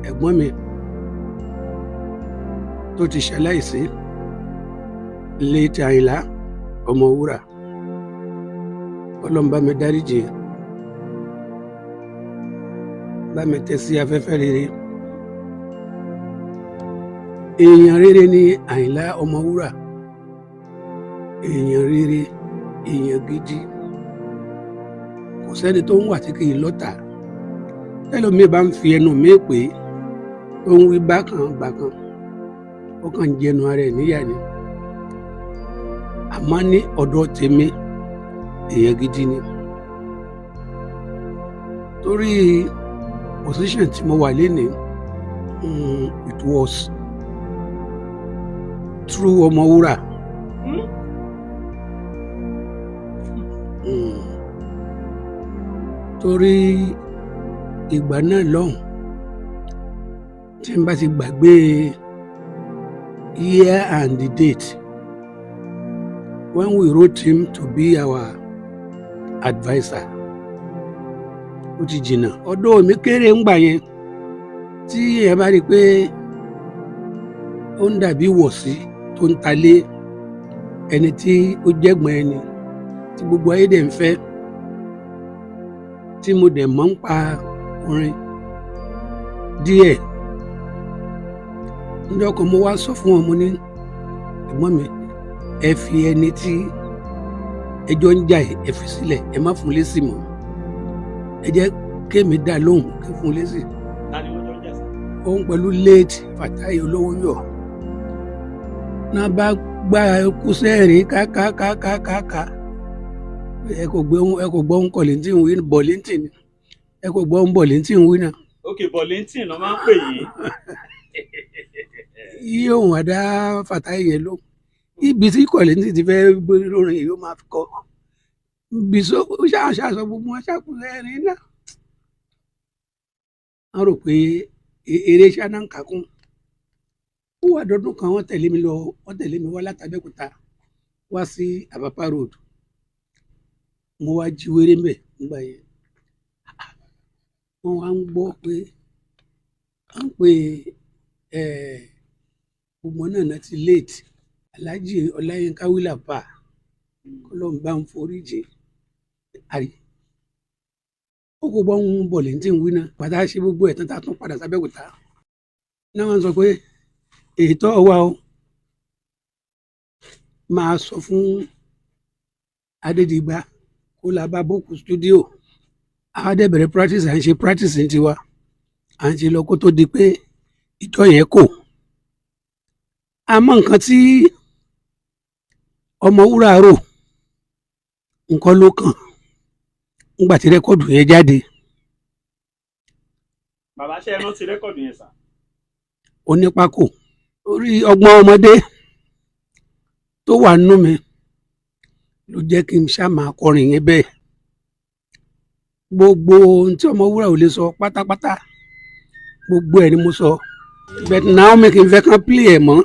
Ẹ̀gbọ́n mi tó ti ṣaláìsí, late Àyìnlá Ọmọwúrà, Ọlọ́run bá mi dáríjì, bá mi tẹ́ sí afẹ́fẹ́ rere. Èèyàn rere ni Àyìnlá Ọmọwúrà, èèyàn rere, èèyàn gidi. Kò sẹ́ni tó ń wà tí kì í lọ́tà. Tẹ́lòmíì bá ń fi ẹnu mi pé tó ń wí bákan bákan, ó kàn ń jẹnu ara ẹ̀ níyà ni. Àmọ́ ní ọ̀dọ̀ tèmi, èèyàn gidi ni, torí position tí mo wà lénìí, it was through Ọmọwúrà. Torí ìgbà náà lọ́hùn, tí n bá ti gbàgbé year and the date when we wrote him to be our adviser, ó ti jìnnà. Ọ̀dọ̀ mi kéré ńgbà yẹn. Tí ẹ bá rí i pé ó ń dàbí wọ̀sí tó ń talé ẹni tí ó jẹ́gbọ́n ẹni tí gbogbo ayé dẹ̀ ń fẹ́, tí mo dẹ̀ mọ̀ ń pa orin díẹ̀, níjọ́ kan mo wá sọ fún wọn, mo ní, "Ẹ̀gbọ́n mi, ẹ fi ẹni tí ẹjọ́ ń jà yìí, ẹ fi sílẹ̀, ẹ má fún lésì mọ́. Ẹ jẹ́ kémi dá lóhùn, kí fún lésì." Ta ni wọ́n jọ ń jà sí? Òun pẹ̀lú late Fatai Olówóyọ̀ náà bá gbá ẹkú sẹ́rìn kákákákákáká. Ẹ kò gbé, ẹ kò gbọ́ ń kọ̀lẹ́ntì ń wí bọ̀lẹ́ntì ni, ẹ kò gbọ́ ń bọ̀lẹ́ntì ń wí náà. Ok, Bọ̀lẹ́ntì ló máa ń pè yín. Yí òun àdá Fatai yẹn ló ibi tí kọ̀lẹ́ntì ti fẹ́ gbé lórin yìí, ó máa fi kọ́ bí so. Ó ṣáà ṣàṣọ gbogbo wọn ṣàkóso ẹ̀rín náà. Wọ́n rò pé eré ṣáná ń kàkún. Ó wà dọdún kan, wọ́n tẹ̀lé mi lọ, wọ́n tẹ̀lé mi wá látàbẹ́òkúta wá sí Àpápá Road. Mo wá jí wéré mbẹ̀ nígbà yẹn. Wọ́n wá ń gbọ́ pé à ń pè gbogbo náà náà ti late Alhaji Ọláyínká Wílàpá, kọ́lọ́n bá ń foríjì àrí. Ó kò gbọ́ ń bọ̀ lẹ́yìn tí ń wí náà. Pàtà ṣe gbogbo ẹ̀ tán, tá a tún padà sábẹ́òkúta náà, wọ́n sọ pé ètò wa o máa sọ fún Adédìgbà kó la bá book studio. Àwọn dẹ̀ bẹ̀rẹ̀ practice, à ń ṣe practice ní tiwa, à ń ṣe lọ kó tó di pé ìjọ yẹn kò. Àmọ́ nǹkan tí Ọmọwúrà rò nǹkan ló kàn nígbà tí record yẹn jáde. Bàbá, ṣe é rántí record yẹn sà? Onípákó orí ọgbọ́n ọmọdé tó wà nínú mi ló jẹ́ kí n ṣáà máa kọrin yẹn bẹ́ẹ̀. Gbogbo ohun tí Ọmọwúrà ò lè sọ pátápátá, gbogbo ẹ̀ ni mo sọ. But now mi kì í fẹ́ kán play ẹ̀ mọ́.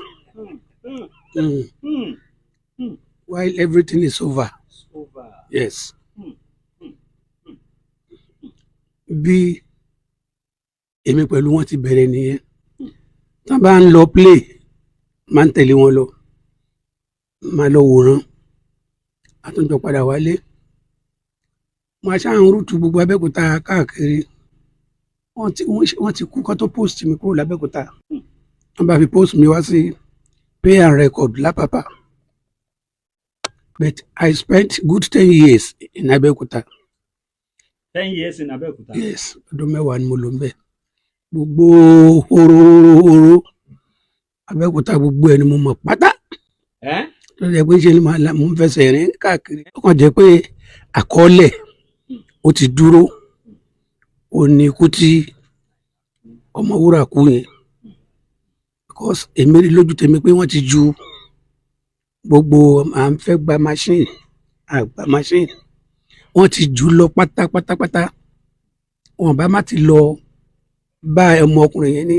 While everything is over. Over. Yes. Bí èmi pẹ̀lú wọn ti bẹ̀rẹ̀ nìyẹn. Tán bá ń lọ play, máa ń tẹ̀lé wọn lọ, máa lọ wòran, àtúnjọ padà wálé. Máa ṣáà ń rútu gbogbo Abẹ́òkúta káàkiri. Wọ́n ti kú kán tó post mi kúrò lábẹ́òkúta. Wọ́n bá fi post mi wá sí Pay and Record lápapà, but I spent good 10 years in Abẹ́òkúta. 10 years in Abẹ́òkúta. Yes, ọdún 10 ni mo lò ń bẹ̀. Gbogbo horo horo horo Abẹ́òkúta, gbogbo ẹ̀ ni mo mọ̀ pátá. Ẹ́. Tó jẹ́ pé ṣe ni mò ń fẹsẹ̀ rìn káàkiri. Ó kàn jẹ́ pé àkọọ́lẹ̀ ó ti dúró, ó ní ikú tí Ọmọwúrà kú yẹn, because èmi rí lójú tèmi pé wọ́n ti ju gbogbo à ń fẹ́ gba machine, àgbà machine, wọ́n ti jù ú lọ pátápátápátá. Wọn bá má ti lọ bá ọmọkùnrin yẹn ní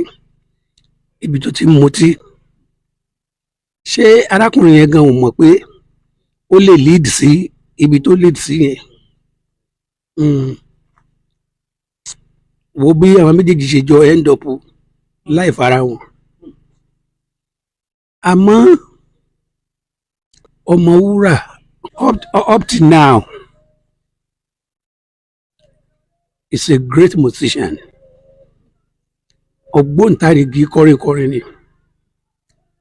ibi tó ti ń mutí. Ṣé arákùnrin yẹn gan ò mọ̀ pé ó lè lead sí ibi tó lead sí yẹn? Wo bí àwọn méjèèjì ṣe jọ end up. Láì fara wọn. Àmọ́ Ọmọwúrà up to now is a great musician. Ògbóǹtarìgì kọrinkọrin ni.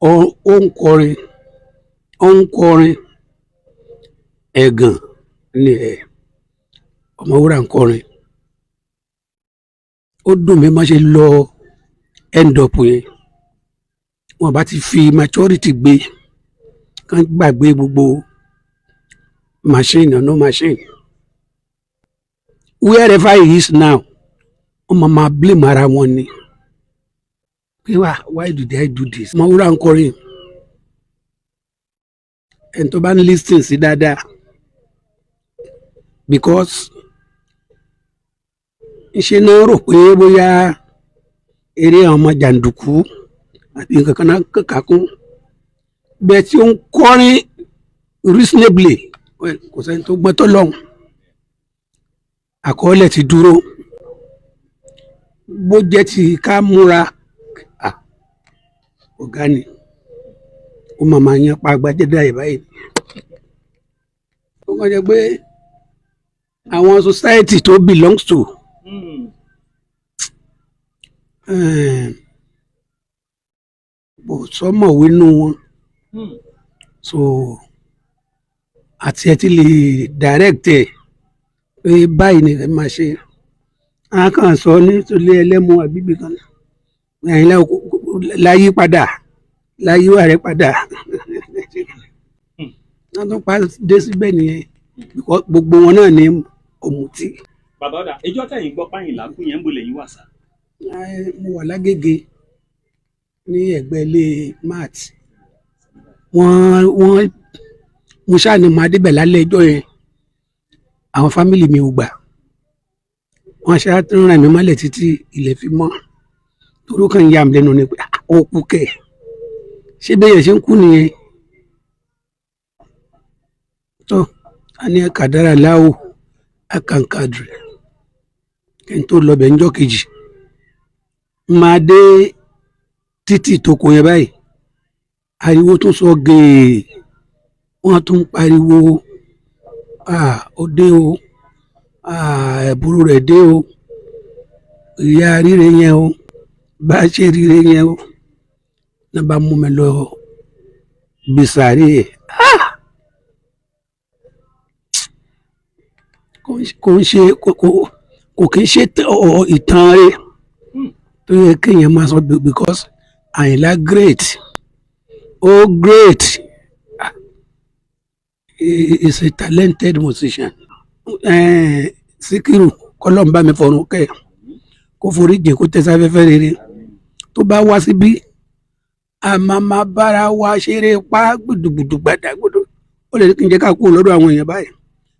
Ó ń kọrin, ó ń kọrin. Ẹ̀gàn ni ẹ̀. Ọmọwúrà ń kọrin. Ó dùn mí má ṣe lọ end up yẹn. Wọn bá ti fi maturity gbé, kán gbàgbé gbogbo machine or no machine. Wherever he is now, wọ́n máa máa blame ara wọn ni pé wá, why did I do this? Ọmọwúrà ń kọrin. Ẹni tó bá ń listen sí dáadáa, because ṣe náà rò pé bóyá eré àwọn ọmọ jàǹdùkú àbí nǹkan kan náà kàkà kún bẹ́ẹ̀ tí ó ń kọrin reasonably. Well, kò sẹ́ni tó gbọ́n tó lọ́hùn. Àkọọ́lẹ̀ ti dúró. Bó jẹ́ ti ká múra, ah, ọ̀gá ni. Ó máa máa yan pa agbájẹ́dá ẹ̀ báyìí. Ó kàn jẹ́ pé àwọn society tó belongs to kò sọ́mọ̀wé nínú wọn. So àti ẹ ti lè direct ẹ pé báyìí ni ẹ máa ṣe, a kàn sọ nítorí ẹlẹ́mu àbíbí kan ẹ̀yin láyé padà, láyé wà rẹ padà. Wọ́n tún pa dé síbẹ̀ nìyẹn because gbogbo wọn náà ní ọ̀mùtí. Bàbá, ọ̀dà ìjọ tẹ̀yìn gbọ́ páyìnlá kú yẹn, ń bo lẹ́yìn wà sá? Mo wà lágége ní ẹ̀gbẹ́ ilé mat. Wọ́n mo ṣáà ní máa débẹ̀ lálẹ́ ẹjọ́ yẹn. Àwọn family mi ò gbà. Wọ́n ṣáà tún ràn mí mọ́lẹ̀ títí ilẹ̀ fi mọ́, torí ó kàn ń yà mí lẹ́nu ni pé, ah, ó kú kẹ̀, ṣé bẹ́ẹ̀ yẹn ṣe ń kú nìyẹn? Tó a ní kàdára láwò àkàǹkàdùrẹ̀ kí n tó lọ bẹ̀ ńjọ́ kejì. Máa dé títì tó kọ yẹn báyìí, ariwo tún sọ gèè, wọ́n tún pariwo, ah, ó dé o, ah, ẹ̀bùrú rẹ̀ dé o, ìyá ríre yẹn o, bá a ṣe ríre yẹn o. Náà bá mú mi lọ bisàárè ẹ̀, ah, kò ń ṣe kò kí ń ṣe ìtàn rẹ̀ tó yẹ kéèyàn máa sọ because Àyìnlá great, oh great. Ah, he is a talented musician. Síkírù, kọ́lọ́n bá mi fọ̀run kẹ́, kó forí jìn, kó tẹ́sáfẹ́fẹ́ rere. Tó bá wá síbí, a máa máa bára wa ṣeré pa gbùdùgbùdù gbàdàgbùdù. Ó lè ní kí n jẹ́ ká kúrò lọ́dọ̀ àwọn èèyàn báyìí,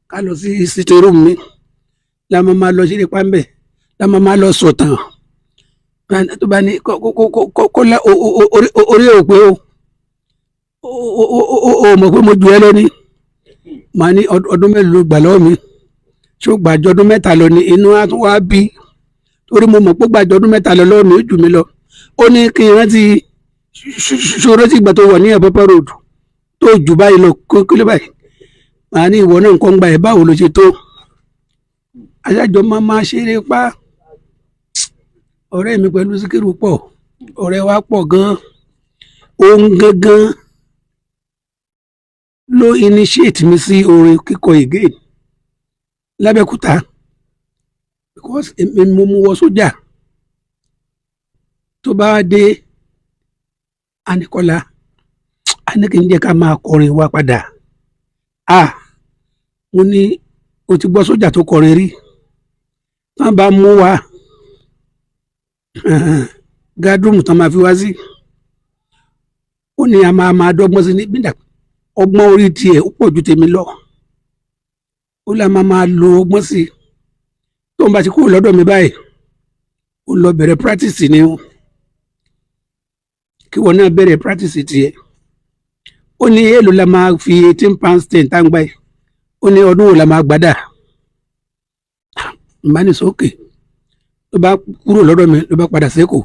ká lọ sí sitting room mi, la máa máa lọ ṣeré pa ń bẹ̀, la máa máa lọ sọ̀tàn. Tó bá ní kó kó kó kó kó lá orí ò pé o o mọ̀ pé mo ju ẹ lọ ní. Màá ní ọdún mélòó ló gbà lọ́wọ́ mi? Ṣó gbàjọ ọdún 3 lọ ní? Inú á tún wá bí, torí mo mọ̀ pé gbàjọ ọdún 3 lọ lọ́wọ́ mi, ó jù mí lọ. Ó ní kí n rántí, ṣó rántí ìgbà tó wà ní Ẹ̀pẹ́pẹ́ Road tó jù báyìí lọ, kí ló báyìí? Màá ní ìwọ náà nǹkan gbà ẹ̀, báwo ló ṣe tó? Aṣáájọ máa máa ṣeré pa. Ọ̀rẹ́ mi pẹ̀lú Síkírù pọ̀, ọ̀rẹ́ wa pọ̀ gan-an. Òun gangan ló initiate mi sí orin kíkọ again lábẹ́òkúta, because èmi mo mú wọ sójà. Tó bá dé Anikola, a ní kí n jẹ́ ká máa kọrin wa padà. Ah, mo ní o ti gbọ́ sójà tó kọrin rí? Tán bá mú wa guard room tán máa fi wá sí. Ó ní a máa máa dọ́gbọ́n sí ní gbìdà. Ọgbọ́n orí tiẹ̀ ó pọ̀ ju tèmi lọ. Ó lá máa máa lo ọgbọ́n sí i. Tó ń bá ti kúrò lọ́dọ̀ mi báyìí, ó lọ bẹ̀rẹ̀ practice ni o, kí wọn náà bẹ̀rẹ̀ practice tiẹ̀. Ó ní èèlò la máa fi £18 10 tá ń gbà yìí? Ó ní ọdún wo la máa gbádà? N bá ní sókè. Ló bá kúrò lọ́dọ̀ mi, ló bá padà sékòó.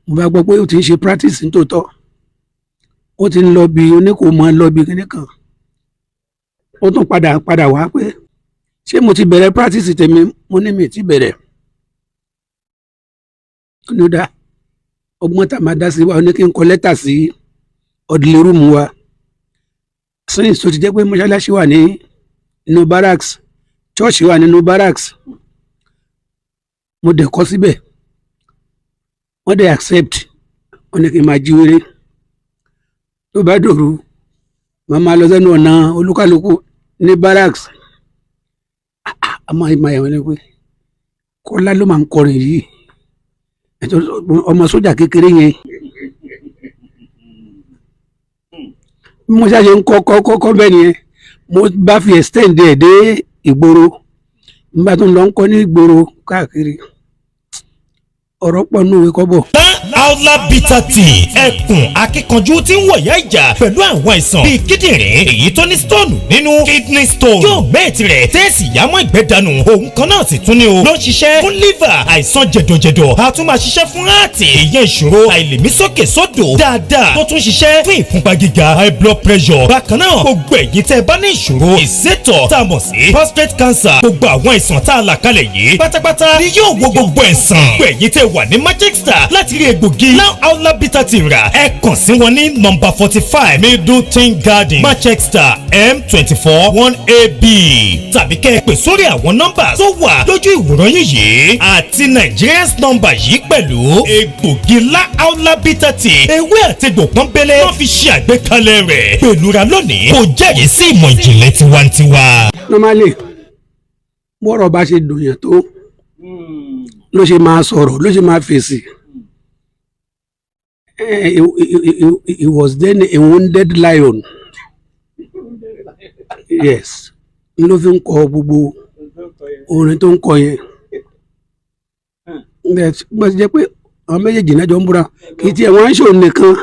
Mo bá gbọ́ pé ó ti ń ṣe practice nítòótọ́, ó ti ń lọ bí oníkòmọ, lọ bí kíní kan. Ó tún padà padà wá pé ṣé mo ti bẹ̀rẹ̀ practice tèmi. Mo ní mi ti bẹ̀rẹ̀. Ó ní ó dá ọgbọ́n tá a máa dá sí wa. Ó ní kí n kọ lẹ́tà sí orderly room wa, since tó ti jẹ́ pé mọ́ṣáláṣí wà ní inú barracks, church wà nínú barracks. Mo dẹ̀ kọ síbẹ̀, wọ́n dẹ̀ accept. Wọ́n ní kí n máa jí wéré, tó bá dòru, màá máa lọ sẹ́nu ọ̀nà olúkálukú ní barracks. A máa máa yà wọ́n lẹ́nu pé Kọ́lá ló máa ń kọrin yìí, ọmọ sójà kékeré yẹn. Bí mo ṣáà ṣe ń kọ́ kọ́ kọ́ kọ́ bẹ́ẹ̀ nìyẹn. Mo bá fi extend ẹ̀ dé ìgboro, n bá tún lọ ń kọ́ ní ìgboro káàkiri. Ọ̀rọ̀ pọ̀ nínú ìwé kọ́bọ̀. Aula Bitter Tea, ẹkùn akíkanjú tí ń wọ̀yá ìjà pẹ̀lú àwọn àìsàn bíi kíndìnrín, èyí tó ní stone nínú, kidney stone, yóò mẹ́ẹ̀tì rẹ̀ tẹ́ẹ̀sì yámọ́ ìgbẹ́ dànù. Òun kan náà sì tún ní o ló ń ṣiṣẹ́ fún liver, àìsàn jẹ̀dọ̀jẹ̀dọ̀. A tún máa ṣiṣẹ́ fún heart, ìyẹn ìṣòro àìlèmísókè sódò dáadáa, tó tún ṣiṣẹ́ fún ìfúnpá gíga, high blood pressure. Bákan náà, gbogbo ẹ̀yin tẹ́ ẹ bá ní ìṣòro ìsétọ̀ tá a mọ̀ sí prostate cancer, gbogbo àwọn àìsàn tá a là kalẹ̀ yìí pátápátá ni yóò wo gbogbo ẹ̀sán. Gbogbo ẹ̀yin tẹ́ wà ní Manchester láti rí egbògi Now Aula Bitter Tea rà, ẹ kàn sí wọn ní nọ́mbà 45 Middleton Garden, Manchester, M24 1AB, tàbí kẹ́ ẹ pè sórí àwọn nọ́mbà tó wà lójú ìwòran yín yìí àti Nigerians nọ́mbà yìí pẹ̀lú. Egbògi La Aula Bitter Tea, ewé àtegbò pọ́nbélé wọ́n fi ṣe àgbékalẹ̀ rẹ̀. Pẹ̀lú ra lónìí, kò jẹ́rìí sí ìmọ̀ ìjìnlẹ̀ tiwantiwa. Normally, bọ́rọ̀ bá ṣe dùn yàn tó ló ṣe máa sọ̀rọ̀, ló ṣe máa fèsì. He was then a wounded lion, yes, ló fi ń kọ gbogbo orin tó ń kọ yẹn. Bó ti jẹ́ pé àwọn méjèèjì náà jọ ń búra, kì í tiẹ̀ wọ́n ń ṣòro nìkan,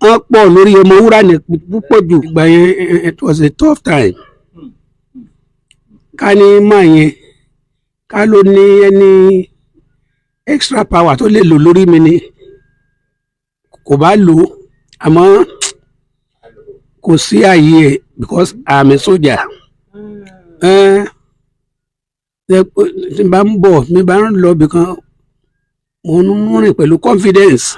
wọ́n pọ̀ lórí Ọmọwúrà ní púpọ̀ jù. Ìgbà yẹn, it was a tough time. Ká ní máa yẹn, ká ló ní ẹni extra power tó lè lò lórí mi ni, kò bá lò ó, àmọ́ kò sí ààyè ẹ̀ because I'm a soldier. Tí n bá ń bọ̀, mi bá ń lọ ibìkan, mo ń rìn pẹ̀lú confidence.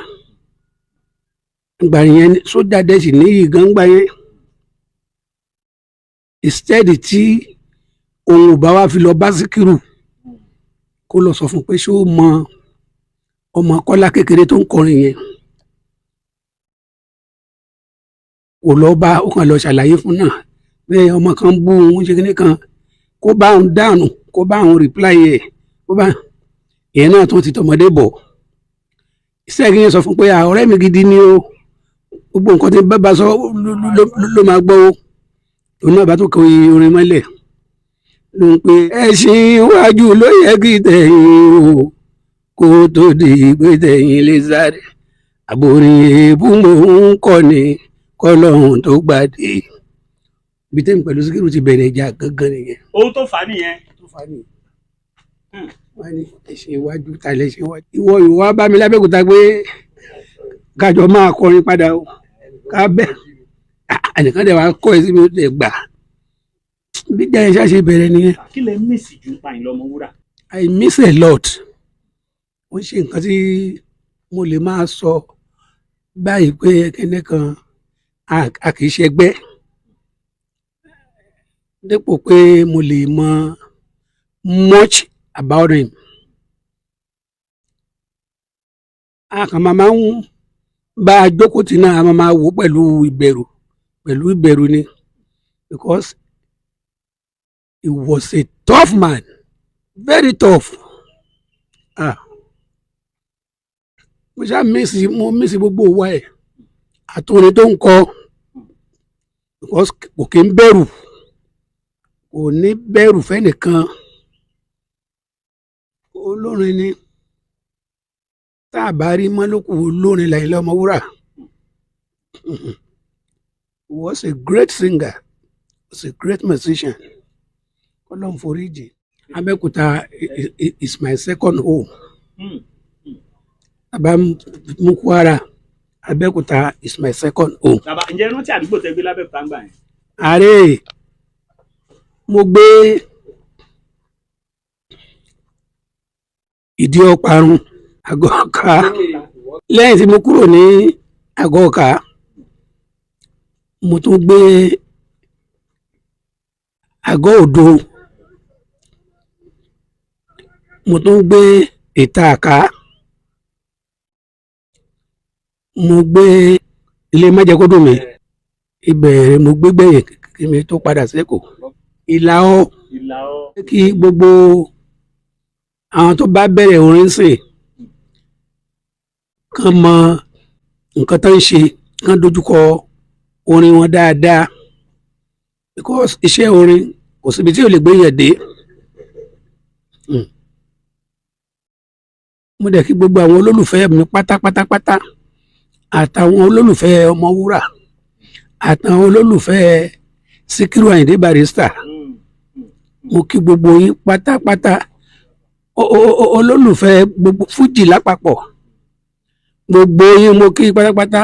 Ìgbà yẹn, sójà dẹ̀ sì níyì gan gbà yẹn. Instead tí òun ò bá wá fi lọ bá Síkírù, kó lọ sọ fún pé ṣé ó mọ ọmọ Kọ́lá kékeré tó ń kọrin yẹn, kò lọ bá. Ó kàn lọ ṣàlàyé fún náà pé ọmọ kan bú òun, ṣe kíní kan, kó bá òun dànù, kó bá òun reply ẹ̀, kó bá ìyẹn náà tó ti tọmọdé bọ̀. Iṣẹ́ kí n sọ fún pé ọ̀rẹ́ mi gidi ni o, gbogbo nǹkan tí bàbá sọ ló máa gbọ́ o. Òun náà bá tó kọ orin mọ́lẹ̀ ló ń pe ẹṣin iwájú ló yẹ kí tẹ̀yìn o, kó tó di pé tẹ̀yìn lè sáré, àbòrin èébú mò ń kọ́ ni kọ́lọ́hún tó gbàdé. Ibi tẹ́mi pẹ̀lú Síkírù ti bẹ̀rẹ̀ ìjà gangan nìyẹn. Ohun tó fà á nìyẹn. Tó fà á nìyẹn. Wọ́n ní ẹṣin iwájú ta lẹ́ṣin iwájú. Ìwọ ìwọ bá mi lábẹ́òkúta pé kájọ máa kọrin padà o, ká bẹ́ ẹnìkan dẹ̀ wá kọ́ ẹ síbi ó dẹ̀ gbà. Bí ìjà yẹn ṣáà ṣe bẹ̀rẹ̀ nìyẹn. Kí lẹ miss jù pa Àyìnlá Ọmọwúrà? I miss a lot. Ó ń ṣe nǹkan tí mo lè máa sọ báyìí pé kíní kan, a kì í ṣẹgbẹ́ dépò pé mo lè mọ much about him. A kàn máa ń bá a jókòó tì náà, a máa máa wò ó pẹ̀lú ìbẹ̀rù, pẹ̀lú ìbẹ̀rù ni, because he was a tough man, very tough. Ah, mo ṣáà miss, mo miss gbogbo wa ẹ̀ àtúrin tó ń kọ, because kò kí ń bẹ̀rù, kò ní bẹ̀rù fẹ́nìkan. Olórin ni, tá a bá rí mọ́lòkù, olórin l'Àyìnlá Ọmọwúrà. He was a great singer, was a great musician. Kọ́lọ́un foríjì. Abẹ́òkúta is my second home. Bàbá mú Kwara, Abẹ́òkúta is my second home. Bàbá, ǹjẹ́ ẹ rántí àdúgbò tẹ́ gbé lábẹ́òkúta ń gbà yẹn? Ààrẹ, mo gbé Ìdí Ọparun, Àgọ́ Ọ̀ka. Lẹ́yìn tí mo kúrò ní Àgọ́ Ọ̀ka, mo tún gbé Àgọ́ Òdo, mo tún gbé Ìta Àká, mo gbé ilé májẹkódùnmí. Ibẹ̀ mo gbé gbẹ̀yìn kí mi tó padà sẹ́kọ̀ọ́. Ìlà ọ Ìlà ọ. Kí gbogbo àwọn tó bá bẹ̀rẹ̀ orin sìn kàn mọ nǹkan tó ń ṣe, kàn dojúkọ orin wọn dáadáa, because iṣẹ́ orin kò síbi tí ò lè gbé yẹn dé. Mo dẹ̀ kí gbogbo àwọn olólùfẹ́ mi pátápátápátá, àtàwọn olólùfẹ́ Ọmọwúrà, àtàwọn olólùfẹ́ Síkírù Àyìndé Barrister. Mo kí gbogbo yín pátápátá, olólùfẹ́ gbogbo fújì lápapọ̀, gbogbo yín mo kí pátápátá.